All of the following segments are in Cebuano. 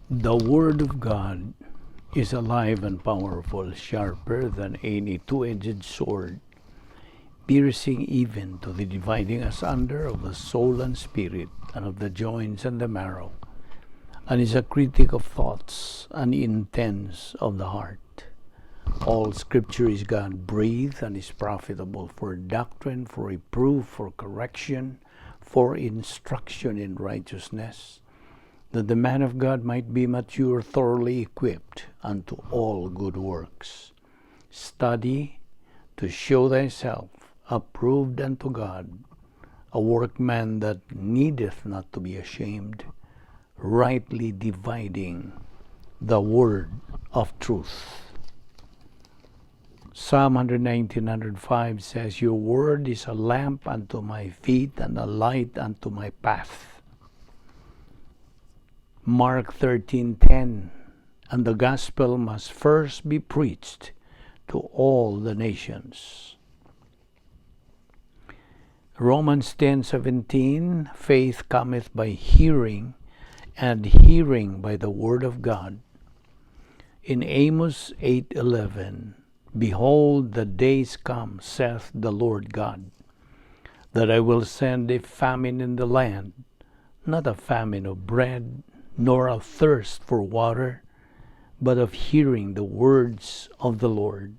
The Word of God is alive and powerful, sharper than any two-edged sword, piercing even to the dividing asunder of the soul and spirit, and of the joints and the marrow, and is a critic of thoughts and intents of the heart. All Scripture is God breathed and is profitable for doctrine, for reproof, for correction, for instruction in righteousness, that the man of God might be mature, thoroughly equipped unto all good works. Study to show thyself approved unto God, a workman that needeth not to be ashamed, rightly dividing the word of truth. Psalm 119, 105 says, "Your word is a lamp unto my feet and a light unto my path." Mark 13:10, "And the gospel must first be preached to all the nations." Romans 10:17, "Faith cometh by hearing, and hearing by the word of God." In Amos 8:11, "Behold, the days come, saith the Lord God, that I will send a famine in the land, not a famine of bread, nor a thirst for water, but of hearing the words of the Lord."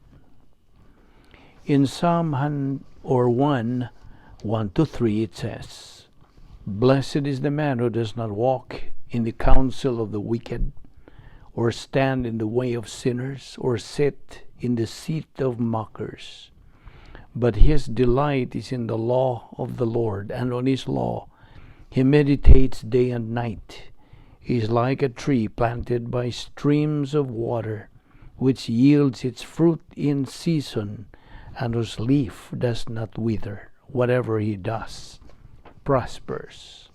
In Psalm or 1, 1 to 3, it says, "Blessed is the man who does not walk in the counsel of the wicked, or stand in the way of sinners, or sit in the seat of mockers. But his delight is in the law of the Lord, and on his law he meditates day and night. He is like a tree planted by streams of water, which yields its fruit in season, and whose leaf does not wither. Whatever he does prospers.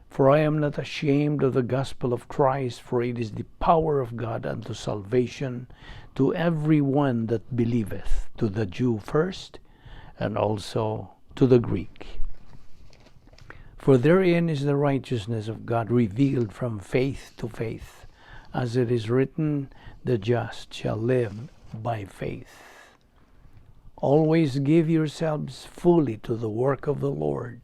For I am not ashamed of the gospel of Christ, for it is the power of God unto salvation to every one that believeth, to the Jew first, and also to the Greek. For therein is the righteousness of God revealed from faith to faith, as it is written, 'The just shall live by faith.' Always give yourselves fully to the work of the Lord,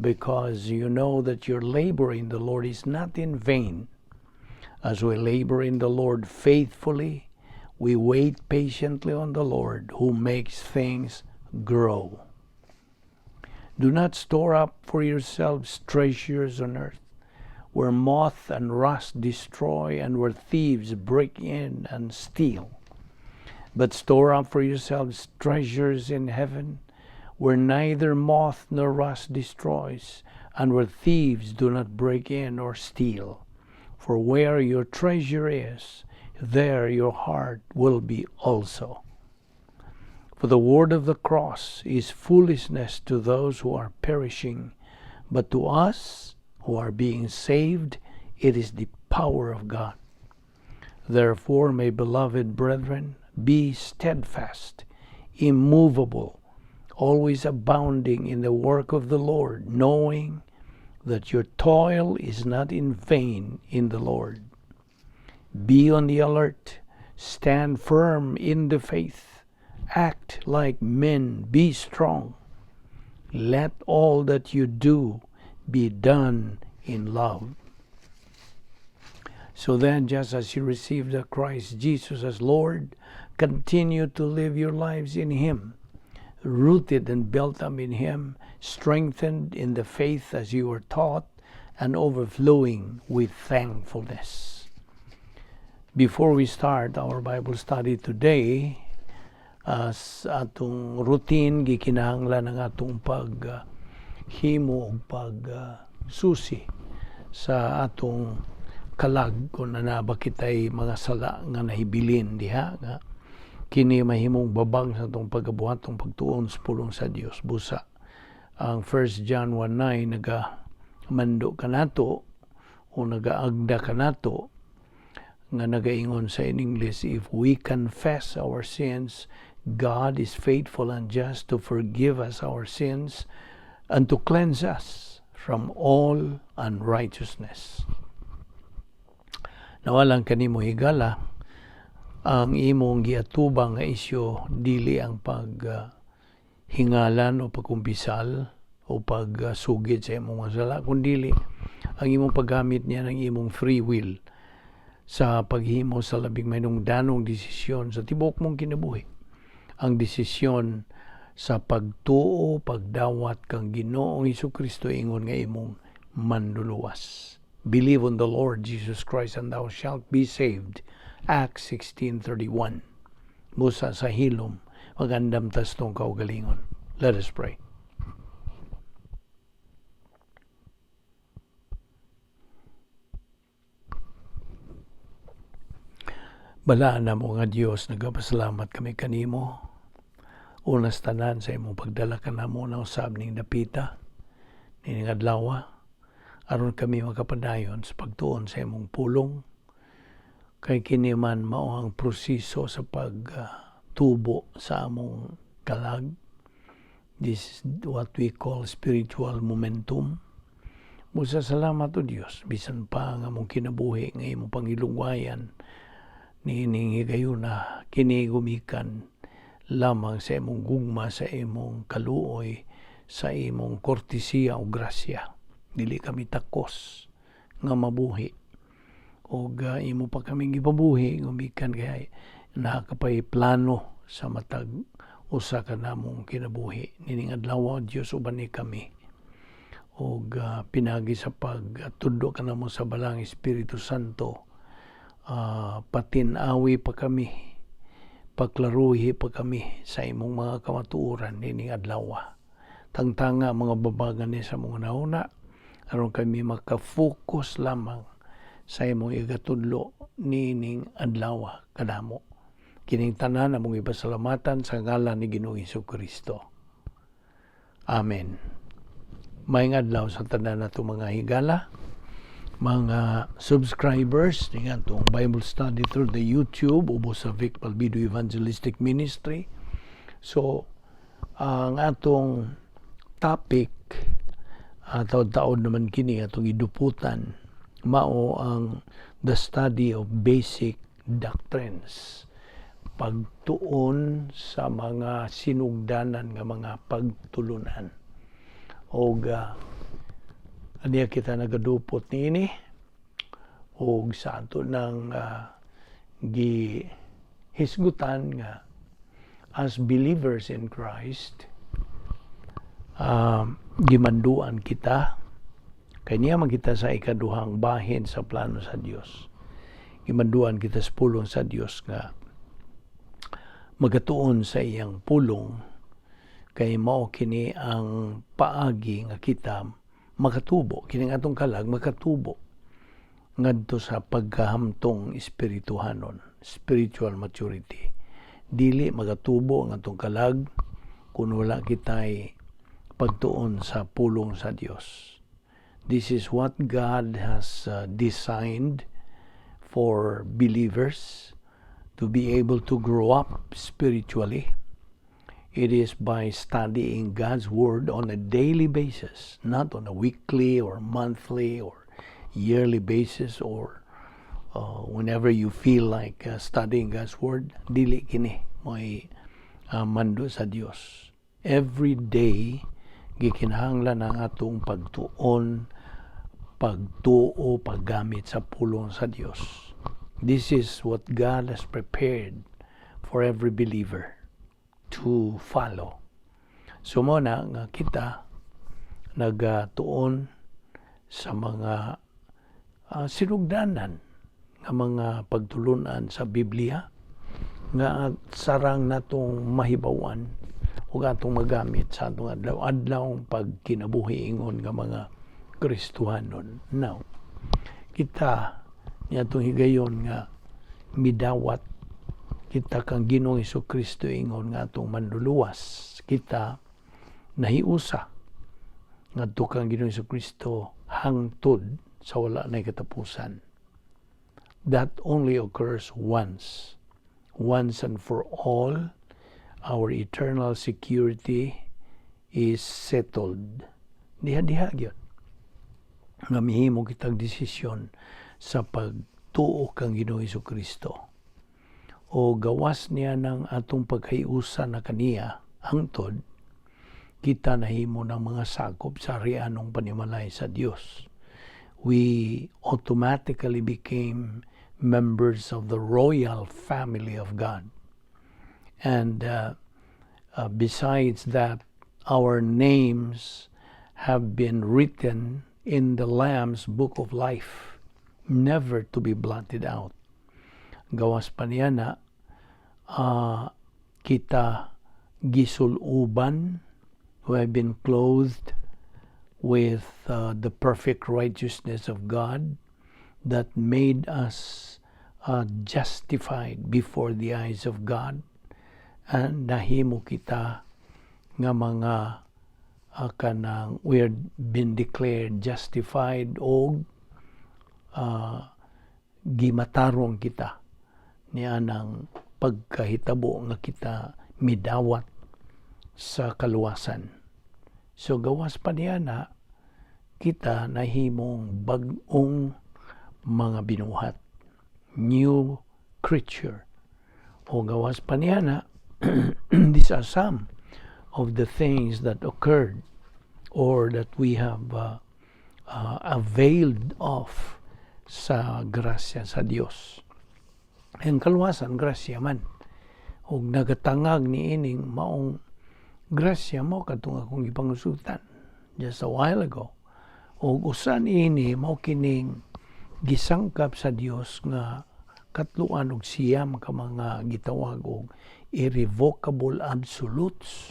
because you know that your labor in the Lord is not in vain. As we labor in the Lord faithfully, we wait patiently on the Lord, who makes things grow. Do not store up for yourselves treasures on earth, where moth and rust destroy and where thieves break in and steal. But store up for yourselves treasures in heaven, where neither moth nor rust destroys, and where thieves do not break in or steal. For where your treasure is, there your heart will be also. For the word of the cross is foolishness to those who are perishing, but to us who are being saved, it is the power of God. Therefore, my beloved brethren, be steadfast, immovable, always abounding in the work of the Lord, knowing that your toil is not in vain in the Lord. Be on the alert, stand firm in the faith, act like men, be strong. Let all that you do be done in love. So then, just as you received the Christ Jesus as Lord, continue to live your lives in Him, rooted and built up in Him, strengthened in the faith as you were taught, and overflowing with thankfulness." Before we start our Bible study today, as atong routine, gikinahanglan ang atong pag himo og pag susi sa atong kalag kung naa ba kitay mga sala nga nahibilin diha nga kini mahimong babang sa atong pagabuhat atong pagtuon sa pulong sa Dios. Busa ang 1 John 1:9 naga mando kanato o nagaagda kanato nga nagaingon sa in English, "If we confess our sins, God is faithful and just to forgive us our sins and to cleanse us from all unrighteousness." Nawalang kanimo, higala, ang imong giatubang nga isyu dili ang pag hingalan o pagkumpisal o pagsugid sa imong mga sala, kundili ang imong paggamit niya ng imong free will sa paghimo sa labing mahinungdanong desisyon sa tibuok mong kinabuhi. Ang desisyon sa pagtuo, pagdawat kang Ginoong Kristo ingon nga imong manluluwas. "Believe on the Lord Jesus Christ and thou shalt be saved." Acts 16:31. Busa sa hilom, magandam tas tong kaugalingon. Let us pray. Balaan namo nga Dios, nagapasalamat kami kanimo. Unas tanan sa imong pagdala kanamo na usab ning dapita nining adlaw aron kami makapadayon sa pagtuon sa imong pulong, kay kini man mao ang proseso sa pagtubo sa among kalag. This is what we call spiritual momentum. Busa salamat, O Dios, bisan pa ang among kinabuhi nga imong pangilugwayan niining higayuna, kini gumikan lamang sa imong gugma, sa imong kaluoy, sa imong kortesiya o grasya. Dili kami takos nga mabuhi og imo pa kaming gipabuhi gumikan kay naa ka pay plano sa matag usa ka namong kinabuhi nining adlaw. Dios, uban ni kami og pinagi sa pagtudlo kanamo sa Balaang Espiritu Santo, patin-awi pa kami, paklaruhi pa kami sa imong mga kamatuoran nining adlaw. Tangtanga mga babagan ni sa mga nauna aron kami maka-focus lamang sa imong igatudlo nining adlaw kanamo. Kining tanan among ipasalamatan sa ngalan ni Ginoong Kristo. Amen. Maayong adlaw sa tanan nato mga higala, mga subscribers ni atong Bible study through the YouTube ubos sa Vic Balbido Evangelistic Ministry. So, ang atong topic, taod-taod naman kini atong iduputan, mao ang the study of basic doctrines, pagtuon sa mga sinugdanan nga mga pagtulunan. Og aniya kita nagadupot niini og sa ato nang gihisgutan nga as believers in Christ, gimanduan kita kay niya man kita sa ikaduhang bahin sa plano sa Dios. Gimanduan kita sa pulong sa Dios nga magatuon sa iyang pulong kay mao kini ang paagi nga kita makatubo, kining atong kalag makatubo ngadto sa pagkahamtong espirituhanon, spiritual maturity. Dili magatubo ang atong kalag kung wala kitay pagtuon sa pulong sa Dios. This is what God has designed for believers to be able to grow up spiritually. It is by studying God's Word on a daily basis, not on a weekly or monthly or yearly basis or whenever you feel like studying God's Word. Dili kini may mando sa Dios. Every day, gikinahanglan ang atong pagtuon, pagtuo, paggamit sa pulong sa Dios. This is what God has prepared for every believer to follow. So mo na nga kita nagatuon sa mga sinugdanan nga mga pagtulunan sa Biblia nga sarang natong mahibawan ug atong magamit sa atong adlaw-adlaw pagkinabuhi ingon nga mga Kristohanon. Now, kita niadtong higayon nga midawat kita kang Ginoong Kristo ingon nga atong manluluwas, kita nahiusa ngadto kang Ginoong Kristo hangtod sa wala na katapusan. That only occurs once. Once and for all, our eternal security is settled. Diha-diha gyud nga mihimo kitag desisyon sa pagtuo Pagtuo kang Ginoong Kristo o gawas niya ng atong pagkahiusa na kaniya, hangtod kita nahimo ng mga sakop sa harianong panimalay sa Dios. We automatically became members of the royal family of God. And besides that, our names have been written in the Lamb's book of life, never to be blotted out. Gawas pa niya na kita gisuluban, who have been clothed with the perfect righteousness of God that made us justified before the eyes of God, and nahimo kita nga mga kanang we are been declared justified og gimatarong kita niya ng pagkahitabo nga kita midawat sa kaluwasan. So gawas pa niya na kita nahimong bag-ong mga binuhat. New creature. O gawas pa niya na, these are some of the things that occurred or that we have availed of sa grasya sa Dios. Ang kaluwasan, grasya man. Og nagatangag ni ining maong grasya mo katong akong gipangusutan just a while ago. Og usan ini mao kining gisangkap sa Dios nga katluan og 9 ka mga gitawag og irrevocable absolutes,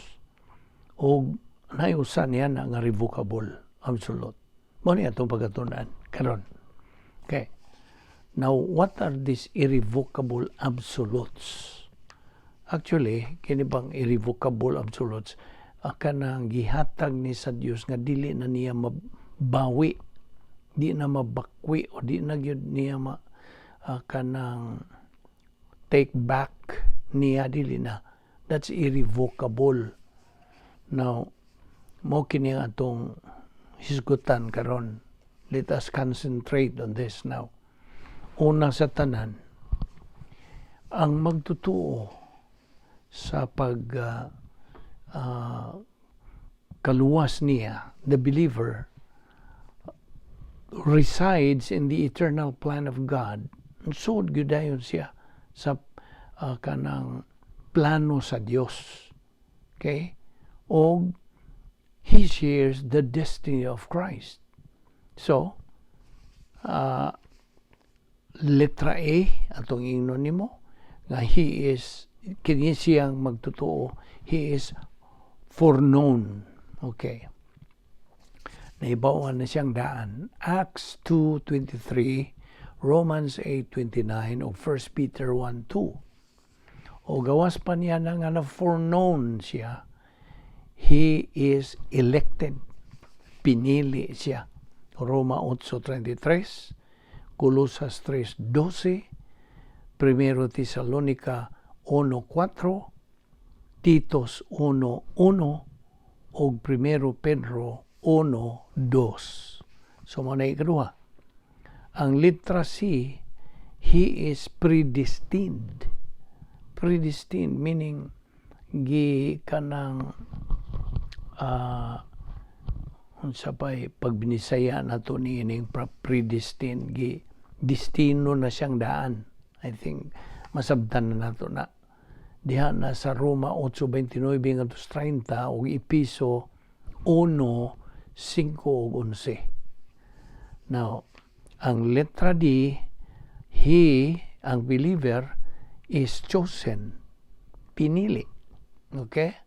og naay usa niya na nga revocable absolute. Mao ni atong pagkatun-an karon. Okay. Now, what are these irrevocable absolutes? Actually, kini bang irrevocable absolutes, kanang gihatag ni sa Dios nga dili na niya mabawi, di na mabakwi o di na gyud niya ma kanang take back niya, dili na. That's irrevocable. Now, mo kini ang atong hisgutan karon. Let us concentrate on this now. Una sa tanan, ang magtutuo sa pag kaluwas niya, the believer resides in the eternal plan of God. Sud gyud dayon siya sa kanang plano sa Dios. Okay? Og he shares the destiny of Christ. So, letra A, atong ingnon nimo, nga he is, kini siyang magtotoo, he is foreknown. Okay. Naibawan na siyang daan. Acts 2:23, Romans 8:29, o 1 Peter 1:2. O gawas pa niya na nga na foreknown siya, he is elected. Pinili siya. Roma 8:33, Colosas 3:12, Primero Tesalonica 1:4, Titos 1:1, ug Primero Pedro 1:2. So mao na ikaduha. Ang letra C, he is predestined. Predestined meaning gi kanang unsa pa'y pagbinisaya nato ni ining predestined, gi destino na siyang daan. I think masabtan na nato na diha na sa Roma 8:29 ngadto 30 ug Epeso 1:5 ug 11. Now, ang letra D, he, ang believer, is chosen. Pinili. Okay?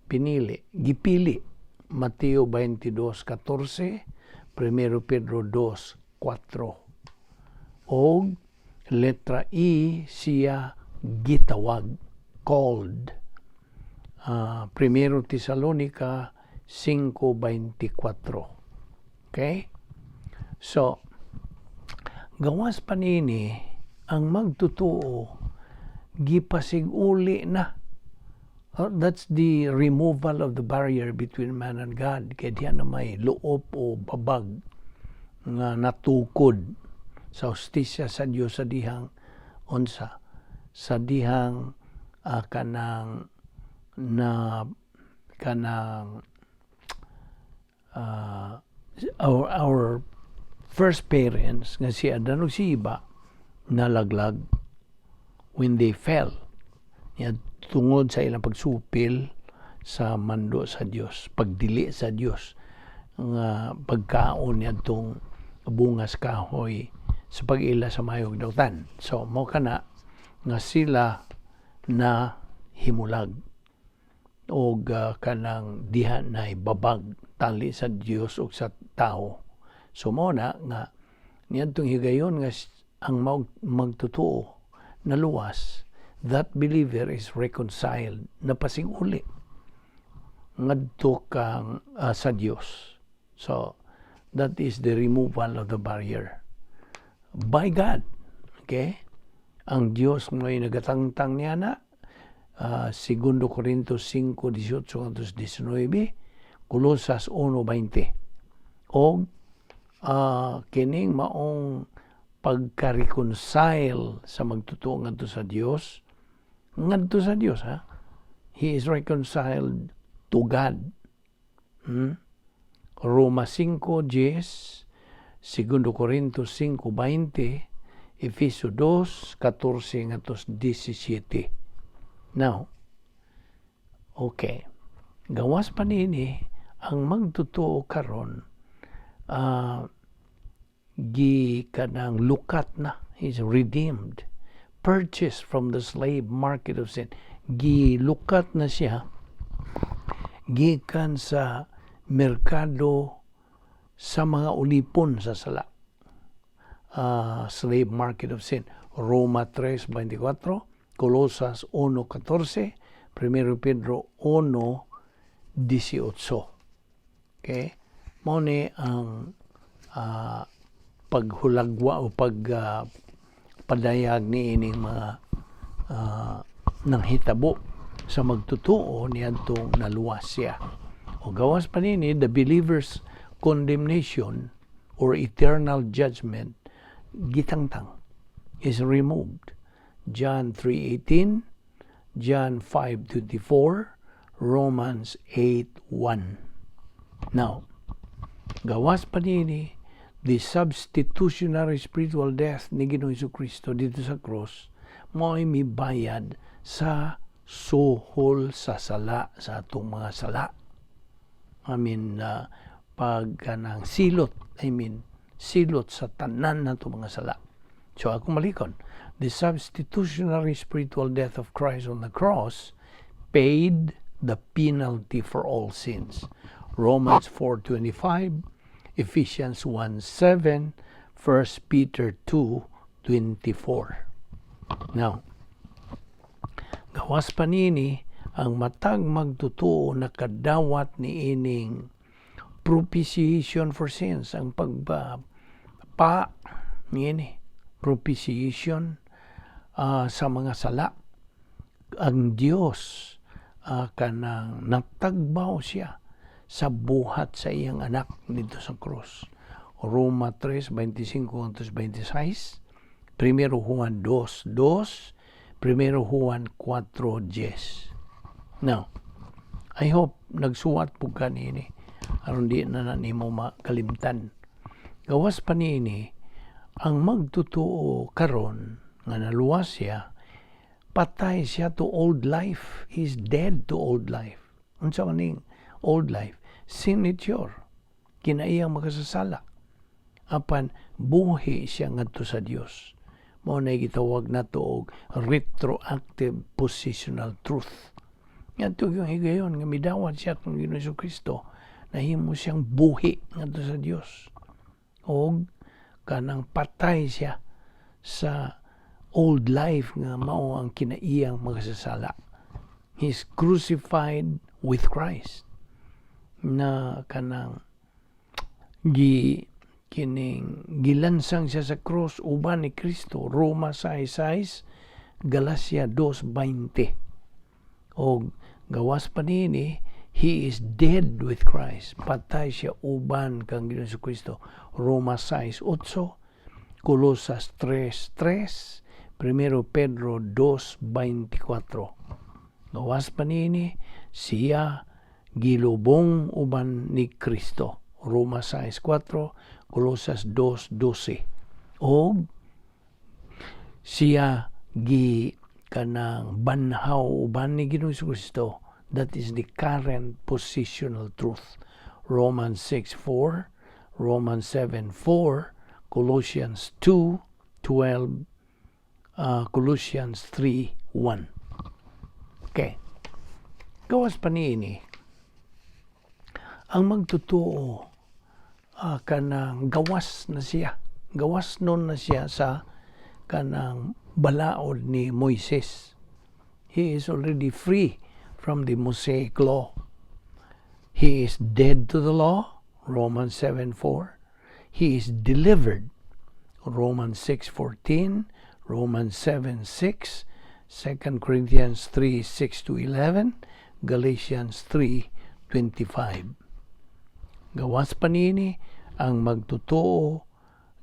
Pinili. Gipili. Mateo 22:14, 1 Pedro 2:4. Og letra E, siya gitawag, called. 1 Tesalonica 5:24. Okay? So, gawas pa nini, ang magtotoo, gipasiguli na. That's the removal of the barrier between man and God. Kaya diyan na may luop o babag nga natukod Sa hustisya sa Dios sa dihang unsa, sa dihang kanang na kanang our first parents nga si Adan ug si Eva nalaglag when they fell. Ya, tungod sa ilang pagsupil sa mando sa Dios, pagdili sa Dios nga pagkaon niadtong bunga sa kahoy sa pag-ila sa maayong dautan. So mao kana nga sila na himulag og kanang diha na babag tali sa Dios ug sa tao. So mao na nga niadtong higayon nga ang magtotoo naluwas, that believer is reconciled, napasig-uli ngadto kang sa Dios. So that is the removal of the barrier by God. Okay? Ang Dios may nagatangtang niya na Segundo Corintios 5:18 19, Colosas 1:20. Og kining maong pagka-reconcile sa magtotoo ngadto sa Dios ha, he is reconciled to God. Roma 5:10, Segundo Corintios 5:20, Efeso 2:14 ngadto 17. Now, okay. Gawas pa niini, ang magtotoo karon gi kanang lukat na, he's redeemed, purchased from the slave market of sin. Gilukat na siya gikan sa merkado sa mga ulipon sa sala. Slave market of sin. Roma 3:24, Colosas 1:14, 1 Pedro 1:18. Okay? Mao ni ang paghulagwa o pag padayag ni ining mga nanghitabo sa magtotoo niadtong naluwas siya. O gawas pa nini, the believer's condemnation or eternal judgment gitangtang, is removed. John 3:18, John 5:24, Romans 8:1. Now, gawas pa nini, the substitutionary spiritual death ni Ginoong Kristo dito sa cross mo'y mibayad sa suhol sa sala sa atong mga sala. I mean, pag kanang silot, I mean, silot sa tanan nato mga sala. So akong balikon, the substitutionary spiritual death of Christ on the cross paid the penalty for all sins. Romans 4:25, Ephesians 1:7, 1 Peter 2:24. Now, gawas pa nini, ang matag magtotoo nakadawat ni ining propitiation for sins, ang pagpa pa niini propitiation sa mga sala. Ang Dios kanang natagbaw siya sa buhat sa iyang anak dito sa cross. Roma 3:25 26, 1 Juan 2:2, 1 Juan 4:10. Now, I hope nagsuwat po ka niini aron di na na nimo makalimtan. Gawas pa niini, ang magtotoo karon nga naluwas siya, patay siya to old life. He's dead to old life. Unsa man ning old life? Sin nature. Kinaiyang makasasala. Apan buhi siya ngadto sa Dios. Mao na gitawag nato og retroactive positional truth. Ngadto yung higayon nga midawat siya kang Ginoong Kristo, nahimo siyang buhi ngadto sa Dios. Og kanang patay siya sa old life nga mao ang kinaiyang makasasala. He's crucified with Christ na kanang gi kining gilansang siya sa cross uban ni Kristo. Roma 6:6, Galacia 2:20. Og gawas pa niini, he is dead with Christ, patay siya uban kang Ginoong Kristo. Roma 6:8. Colosas 3:3, Primero Pedro 2:24. Gawas pa niini, siya gilubong uban ni Kristo. Roma 6:4, Colosas 2:12. Og siya gi kanang banhaw uban ni Ginoong Kristo. That is the current positional truth. Romans 6:4, Romans 7:4, Colossians 2:12, Colossians 3:1. Okay. Gawas pa niini, ang magtotoo kanang gawas na siya. Gawas nun na siya sa kanang balaod ni Moises. He is already free from the Mosaic law. He is dead to the law, Romans 7:4. He is delivered, Romans 6:14, Romans 7:6, 2 Corinthians 3:6 to 11, Galatians 3:25. Gawas pa niini, ang magtotoo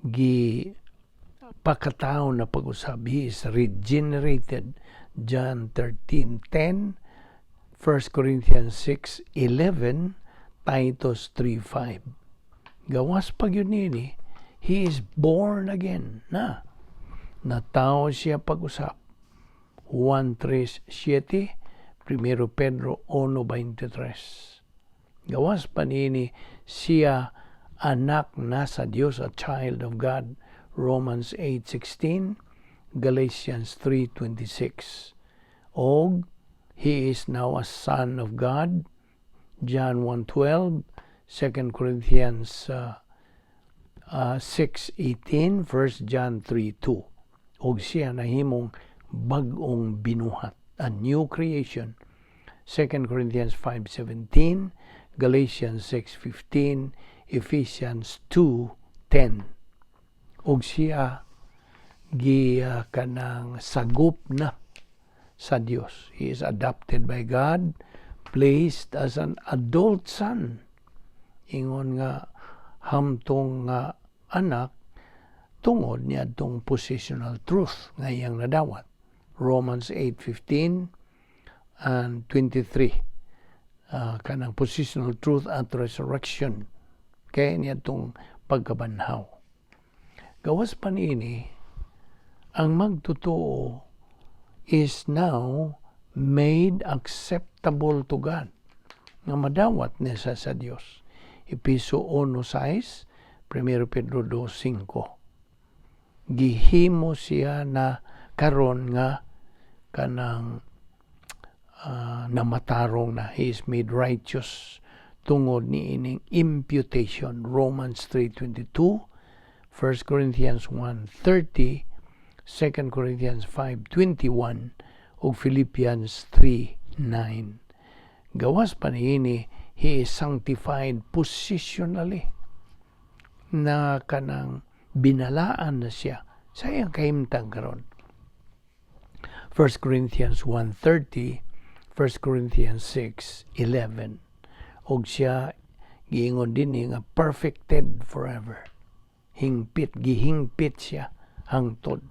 gi pakatao na pag-usab. He is regenerated. John 13:10, 1 Corinthians 6:11, Titus 3:5. Gawas pa gyud niini, he is born again na. Natawo siya pag-usab. Juan 3:7, 1 Pedro 1:23. Gawas pa niini, siya anak na sa Dios, a child of God. Romans 8:16, Galatians 3:26. Og he is now a son of God. John 1:12, 2 Corinthians 6:18, 1 John 3:2. Og siya nahimong bag-ong binuhat, a new creation. 2 Corinthians 5:17, Galatians 6:15, Ephesians 2:10. Og siya gi kanang sagop na sa Dios. He is adopted by God, placed as an adult son. Ingon nga hamtong nga anak tungod niadtong positional truth nga iyang nadawat. Romans 8:15 and 23. Kanang positional truth at resurrection. Kay niadtong pagkabanhaw. Gawas pa niini, ang magtotoo is now made acceptable to God nga madawat niya sa Dios. Epeso 1:6, 1 Pedro 2:5. Gihimo siya na karon nga kanang namatarong na. He is made righteous tungod ni ining imputation. Romans 3:22, 1 Corinthians 1:30, 2 Corinthians 5:21 ug Philippians 3:9. Gawas pa niini, he is sanctified positionally na kanang binalaan na siya sa iyang kahimtang karon. 1 Corinthians 1:30, 1 Corinthians 6:11. Og siya giingon dinhi nga perfected forever. Hingpit, gihingpit siya hangtod.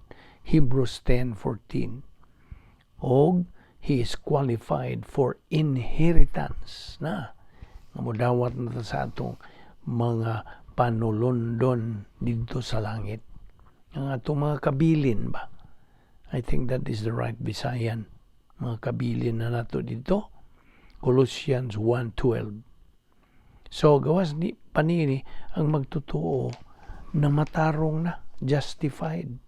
Hebrews 10:14. Og he is qualified for inheritance na nga modawat na ta sa atong mga panulondon didto sa langit. Ang atong mga kabilin ba? I think that is the right Visayan. Mga kabilin na nato didto. Colossians 1:12. So gawas ni pa niini, ang magtotoo na matarong na, justified,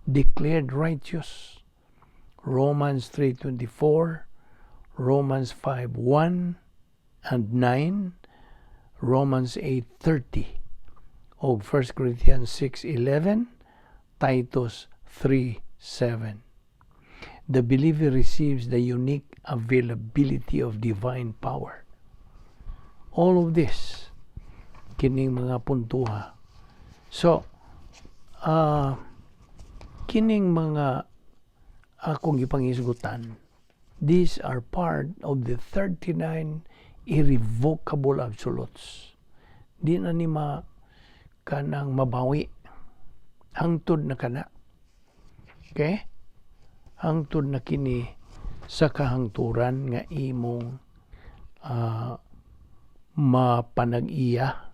declared righteous. Romans 3:24, Romans 5:1 and 9, Romans 8:30, og 1 Corinthians 6:11, Titus 3:7. The believer receives the unique availability of divine power. All of this, kining mga puntuha. So, kining mga akong gipangisgutan, these are part of the 39 irrevocable absolutes. Di na ni ma kanang mabawi. Hangtod na kana. Okay? Hangtod na kini sa kahangturan nga imong mapanag-iya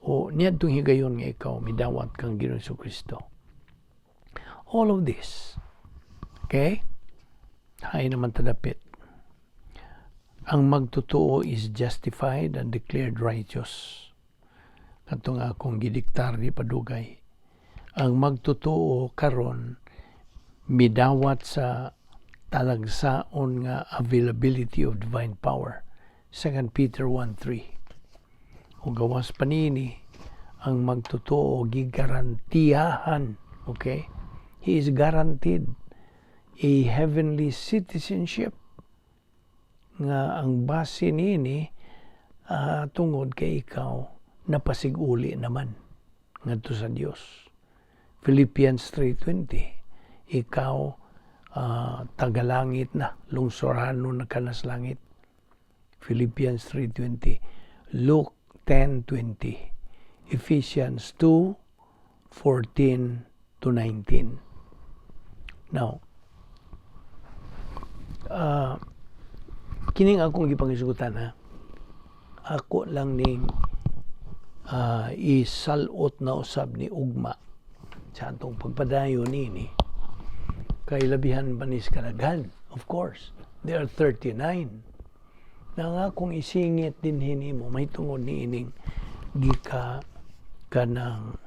o niadtong higayon nga ikaw midawat kang Ginoong Kristo. All of this. Okay? Hay naman tadapit. Ang magtotoo is justified and declared righteous. Katong akong gidiktar di padugay. Ang magtotoo karon midawat sa talagsaon nga availability of divine power. 2 Peter 1:3. O gawas pa niini, ang magtotoo gigarantiyahan, okay? He is guaranteed a heavenly citizenship nga ang base niini tungod kay ikaw napasiguli naman ngadto sa Dios. Philippians 3:20, ikaw tagalangit na, lungsorano na ka na sa langit. Philippians 3:20, Luke 10:20, Ephesians 2:14 to 19. Now, kining akong gipanghisgutan, ha. Ako lang ning isalot na usab ni ugma sa atong pagpadayon nini kay labihan pa ni sa kadaghan. Of course, there are 39 na nga kung isingit din hinimo may tungod ni ining gika kanang,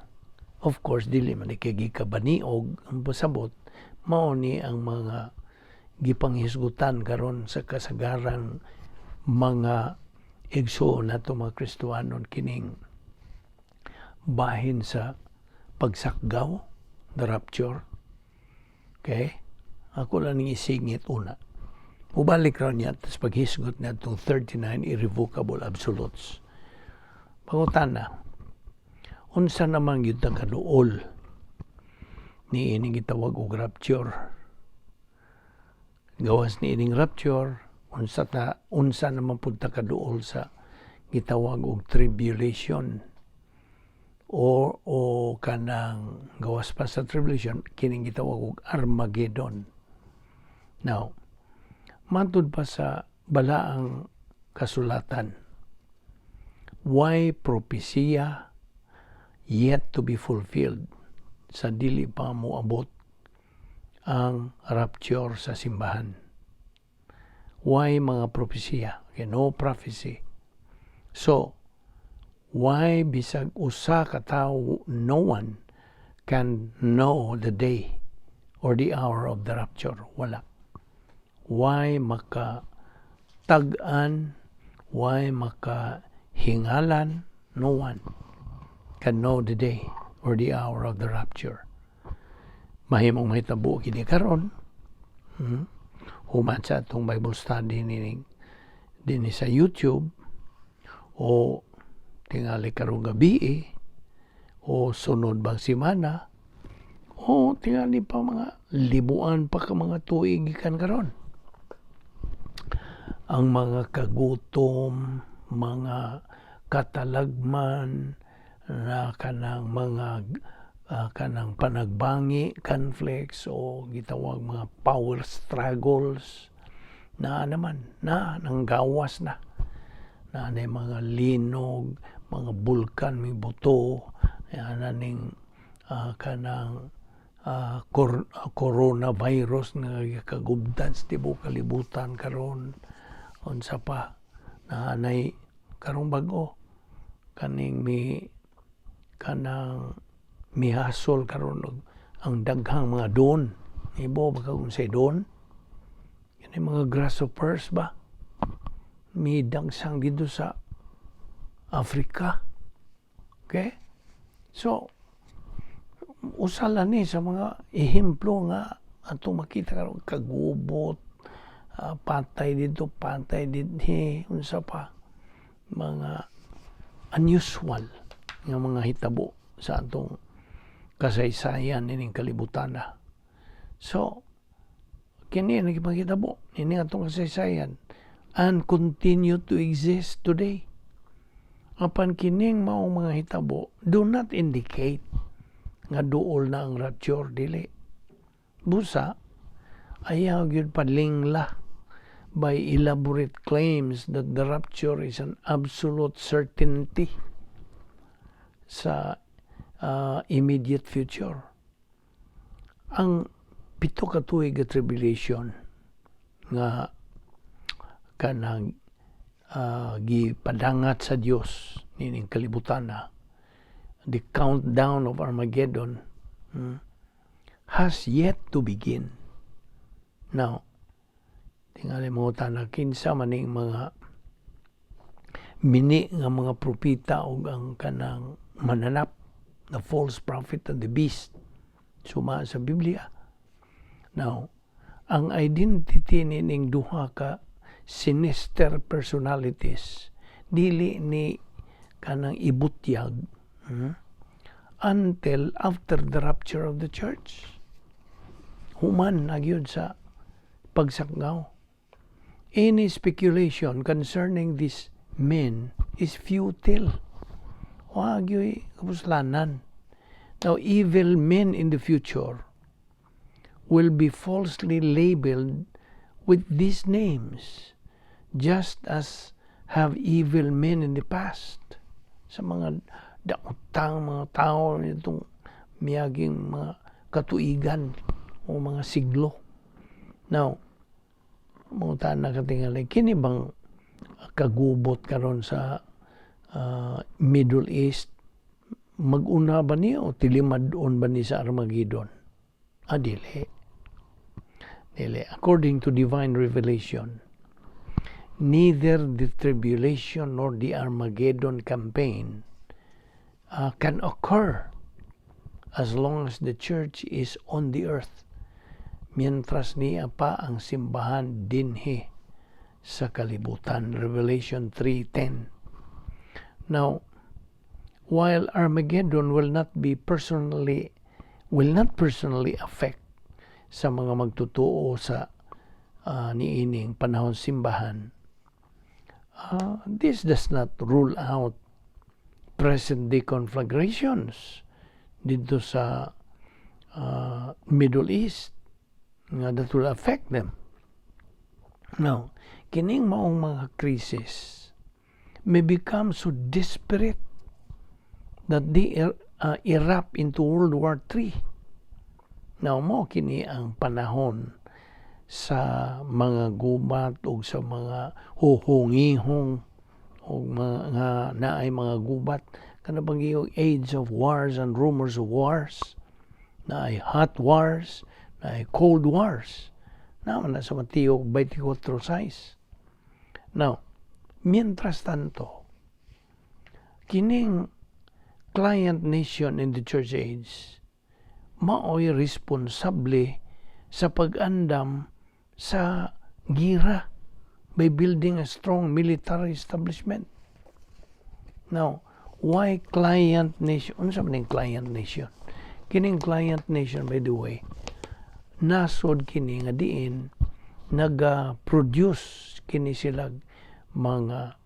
of course, dili man ni kay gika baniog ang pasabot. Mao ni ang mga gipanghisgutan karon sa kasagaran mga igsoon nato, mga Kristohanon, kining bahin sa pagsakgaw, the rapture. Okay, ako lang ning isingit una. Mubalik raw niya tas paghisgot niya itong 39 irrevocable absolutes. Pangutana, unsa naman gyud ang kaduol ni ining gitawag og rapture? Gawas ni ining rapture, unsa naman pud ta kaduol sa gitawag og tribulation o kanang gawas pa sa tribulation, kining gitawag og Armageddon? Now, matud pa sa balaang kasulatan, why propesiya yet to be fulfilled sa dili pa moabot ang rapture sa simbahan? Why mga propesiya? Okay, no prophecy. So, why bisag usa ka tawo, no one can know the day or the hour of the rapture? Wala. Why maka tag-an? Why maka hingalan? No one can know the day or the hour of the rapture. Mahimong mahitabo kini karon. Human sa atong Bible study nining dinhi sa YouTube o tingali karong gabi o sunod bang semana o tingali pa mga libuan pa ka mga tuig gikan karon. Ang mga kagutom, mga katalagman na kanang mga kanang panagbangi, conflicts o gitawag mga power struggles na naman na nanggawas na na na mga linog, mga bulkan may buto na ning kanang coronavirus nga kagubdan sa tibuok kalibutan karon. Unsa pa na nay karong bag-o, kaning mi kanang mihasol karon og ang daghang mga don ibo ba kung say don kani mga grasshoppers ba, midagsang dito sa Africa. Okay, so usa lang ni sa mga ehemplo nga atong makita karon, kagubot, patay dito, patay dinhi, unsa pa, mga unusual nga mga hitabo sa atong kasaysayan ining kalibutan na. So, kini ang nagipangitabo ini atong kasaysayan and continue to exist today. Apan kining maong mga hitabo do not indicate Nga duol na ang rapture, dili. Busa, ayaw gyud palingla by elaborate claims that the rapture is an absolute certainty sa immediate future. Ang 7 ka tuig nga tribulation nga kanang gipadangat sa Dios nining kalibutan na, the countdown of Armageddon has yet to begin. Now, tingali mo na kinsa maning mga mini nga mga propeta ug ang kanang mananap, the false prophet and the beast, suma sa Biblia. Now, ang identity nining duha ka sinister personalities dili ni kanang ibutyag until after the rapture of the church. Human na gyud sa pagsakngaw. Any speculation concerning these men is futile. Wa gyud kapuslanan. Now, evil men in the future will be falsely labeled with these names, just as have evil men in the past. Sa mga daotang mga tao nitong miyaging mga katuigan o mga siglo. Now, mga na katingali, kini bang kagubot karon sa Middle East, mag-una ba ni o tilimad-on ba ni sa Armageddon? Ah, dili. Dili. According to divine revelation, neither the tribulation nor the Armageddon campaign can occur as long as the church is on the earth. Mientras niya pa ang simbahan dinhi sa kalibutan. Revelation 3:10. Now, while Armageddon will not personally affect sa mga magtutuo sa niining panahon simbahan, this does not rule out present day conflagrations dito sa Middle East nga that will affect them. Now, kining maong mga crisis may become so desperate that they erupt into World War III. Now, mo kini ang panahon sa mga gubat o sa mga huhungihong o mga naay mga gubat, kana bang giyog age of wars and rumors of wars, naay hot wars, naay cold wars naman na sa Mateo 24:6. Now, mientras tanto, kining client nation in the church age maoy responsable sa pag-andam sa gira by building a strong military establishment. Now, why client nation? Ano sa maning client nation? Kining client nation, by the way, nasod kini nga diin naga-produce kini sila mga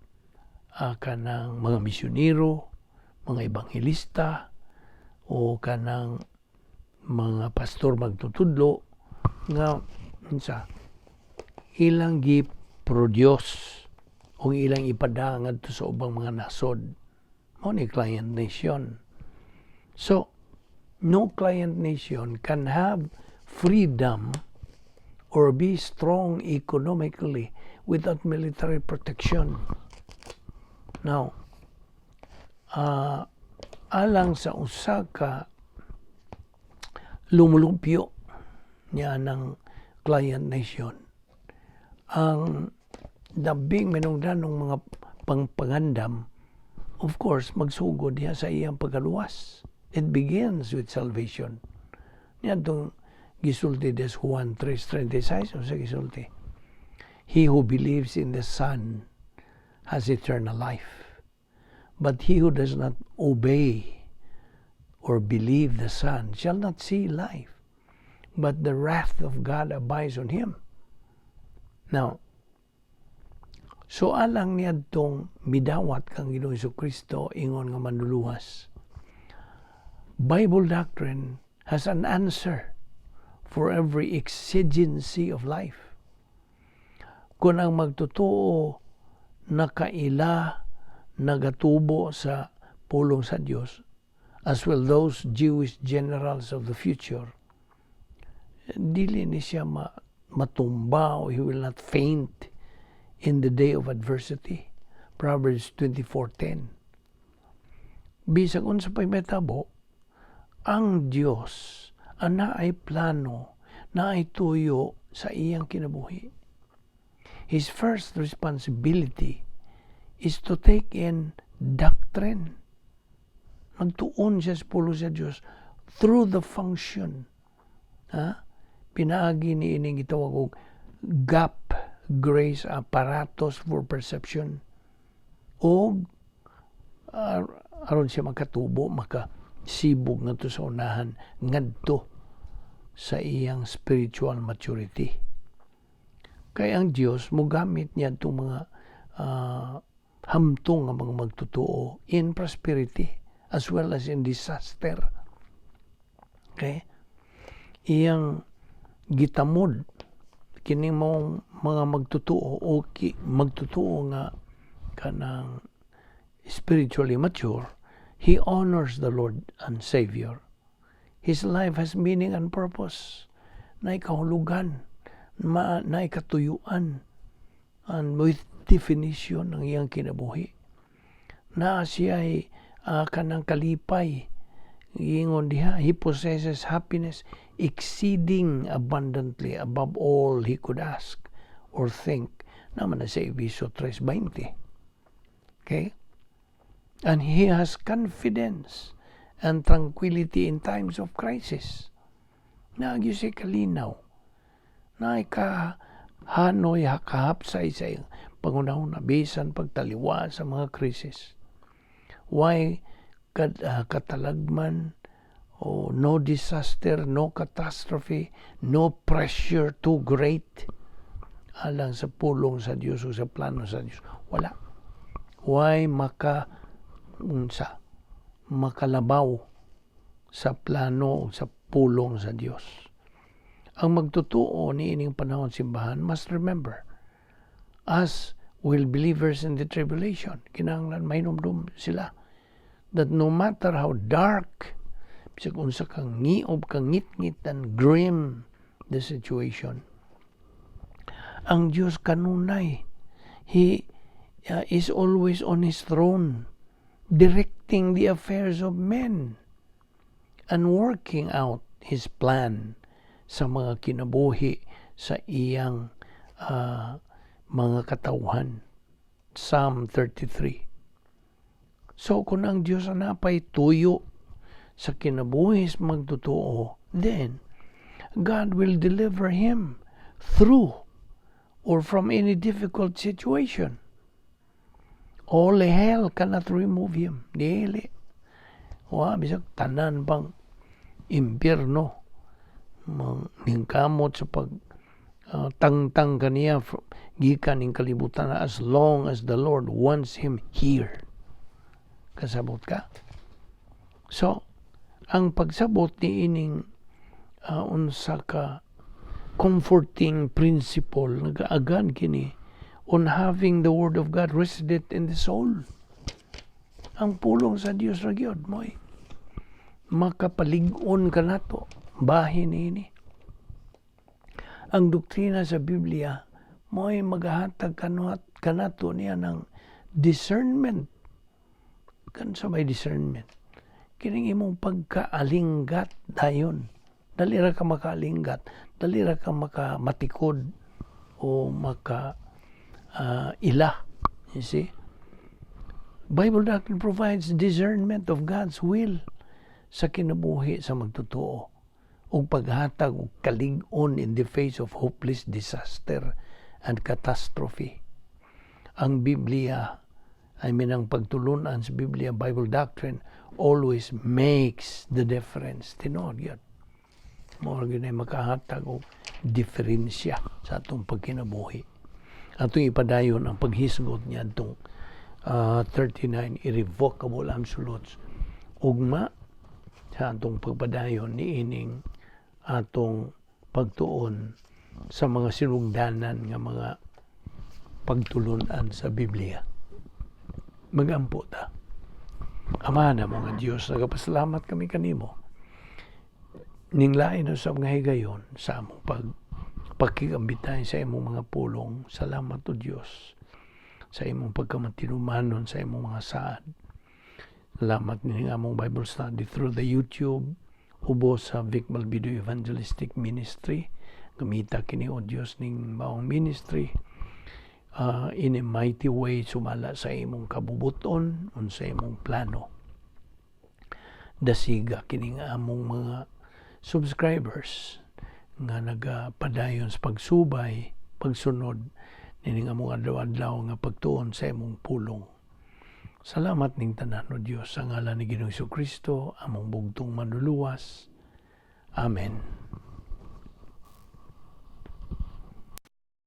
kanang mga misyonero, mga ebanghelista o kanang mga pastor magtutudlo nga unsa ilang gi-produce o ilang ipada ngadto sa ubang mga nasod. Mao ni client nation. So, no client nation can have freedom or be strong economically without military protection. Now, alang sa usa ka lumulupyo niya ng client nation, ang labing minungdanong mga pangpangandam, of course, magsugod diha sa iyang pagkaluwas. It begins with salvation. Niya itong gisulti des Juan 3:36, o sa gisulti, "He who believes in the Son has eternal life. But he who does not obey or believe the Son shall not see life, but the wrath of God abides on him." Now, so alang niadtong midawat kang Ginoong Kristo ingon nga manluluwas, Bible doctrine has an answer for every exigency of life. Kung ang magtotoo nakaila, nagatubo sa pulong sa Dios, as well those Jewish generals of the future, dili ni siya matumba o he will not faint in the day of adversity. Proverbs 24:10. Bisag unsa pa'y mahitabo, ang Dios ang naay plano, naay tuyo sa iyang kinabuhi. His first responsibility is to take in doctrine. Magtuon siya sa pulong sa Diyos through the function. Ha? Pinaagi ni ining gitawag og GAP, Grace Apparatus for Perception. O aron siya makatubo, makasibog ngadto sa unahan ngadto sa iyang spiritual maturity. Kay ang Dios mogamit niya itong mga hamtong nga mga magtotoo in prosperity as well as in disaster. Okay? Iyang gitamod kini mong mga magtotoo o magtotoo nga kanang spiritually mature, he honors the Lord and Savior. His life has meaning and purpose. Naay kahulugan, naay katuyuan, and with definition ng iyang kinabuhi. Na siya ay kanang kalipay. Giingon diha, he possesses happiness exceeding abundantly above all he could ask or think. Naman na sa Efeso 3:20. Okay? And he has confidence and tranquility in times of crisis. Naa gyud siya kalinaw. Na ka hanoy kahapsay sa iyang pangunahon na bisan pagtaliwa sa mga krisis. Why katalagman o no disaster, no catastrophe, no pressure too great alang sa pulong sa Dios o sa plano sa Dios? Wala. Why maka unsa makalabaw sa plano o sa pulong sa Dios. Ang magtotoo ni ining panahon simbahan must remember, as will believers in the tribulation, kinahanglan mahinumdum sila that no matter how dark, bisag unsa kang ngiob, kang ngit-ngit and grim the situation, ang Dios kanunay, He is always on His throne, directing the affairs of men and working out His plan sa mga kinabuhi sa iyang mga katawhan. Psalm 33. So kung ang Diyos ang napay tuyo sa kinabuhi sa magtotoo, then God will deliver him through or from any difficult situation. All hell cannot remove him. Dili. Wa bisag tanan pang impyerno mang ningkamot sa pag tangtang kaniya gikan ning kalibutan as long as the Lord wants him here. Kasabot ka? So, ang pagsabot ni ining unsa ka comforting principle nagaagan kini on having the word of God resident in the soul. Ang pulong sa Dios ra gyud mo'y makapalig-on kanato bahin ini. Ang doktrina sa Biblia mo'y maghahatag kanato niya ng discernment. Kan sa may discernment? Kining imong pagkaalinggat dayon. Dali ra ka makaalinggat, dali ra ka makamatikod o maka ila. You see? Bible doctrine provides discernment of God's will sa kinabuhi sa magtotoo ug paghatag og kalig-on in the face of hopeless disaster and catastrophe. Ang Biblia, I mean, ang pagtulunan sa Biblia, Bible doctrine, always makes the difference. Tinuod gyud. Mao gyud ay makahatag og diferensya sa atong pagkinabuhi. Atong ipadayon ang paghisgot niya atong 39 irrevocable absolutes. Ugma Sa atong pagpadayon niining atong pagtuon sa mga sinugdanan nga mga pagtulunan sa Biblia. Magampo ta. Ama na mga Diyos, nagapasalamat kami kanimo. Ning lain na sa mga higayon sa among pakigambitay sa imong mga pulong. Salamat, O Diyos, sa imong pagkamatinumanon sa imong mga saad. Salamat ning among Bible study through the YouTube ubos sa Vic Malbido Evangelistic Ministry. Gamita kini, O Diyos, ning maong ministry in a mighty way sumala sa imong kabubuton unsa imong plano. Dasiga kining among mga subscribers nga nagapadayon sa pagsubay, pagsunod nining among adlaw-adlaw nga pagtuon sa imong pulong. Salamat ning tanan, O Dios, sa ngalan ni Ginoong Kristo, among bugtong Manluluwas. Amen.